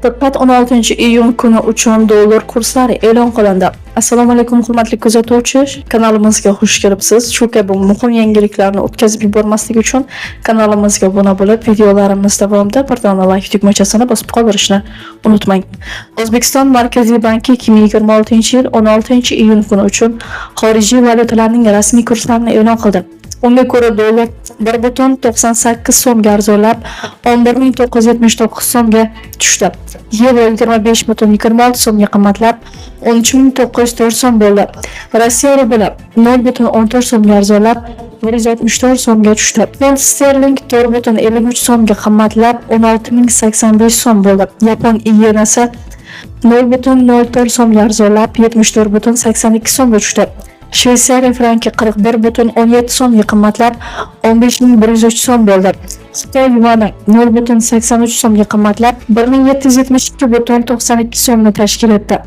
Diqqat, 16-iyun kuni uchun dollar kurslari e'lon qilindi. Assalomu alaykum, hurmatli kuzatuvchi, kanalimizga xush kelibsiz. Shu kabi muhim yangiliklarni o'tkazib yubormaslik uchun kanalimizga obuna bo'lib, videolarimiz davomida bir dona like tugmachasini bosib qoldirishni unutmang. O'zbekiston Markaziy banki 2026-yil 16-iyun kuni uchun xorijiy valyutalarning rasmiy kurslarini e'lon qildi. Unga ko'ra, dollar 1,98 so'mga arzonlab, 11 979 so'mga tushdi. Yevro 25,26 so'mga qimmatlab, 13 904 so'm bo'ldi. Rossiya rubli 0,14 so'mga arzonlab, 164 so'mga tushdi. Funt sterling 4,53 so'mga qimmatlab, 16 085 so'm bo'ldi. Yapon iyenasi 0,04 so'mga arzonlab, 74,82 so'mga tushdi. Shvetsariya franki 41,17 so'mga qimmatlab, 15 103 so'm bo'ldi. Xitoy yuani 0,83 so'mga qimmatlab, 1772,92 so'mni tashkil etdi.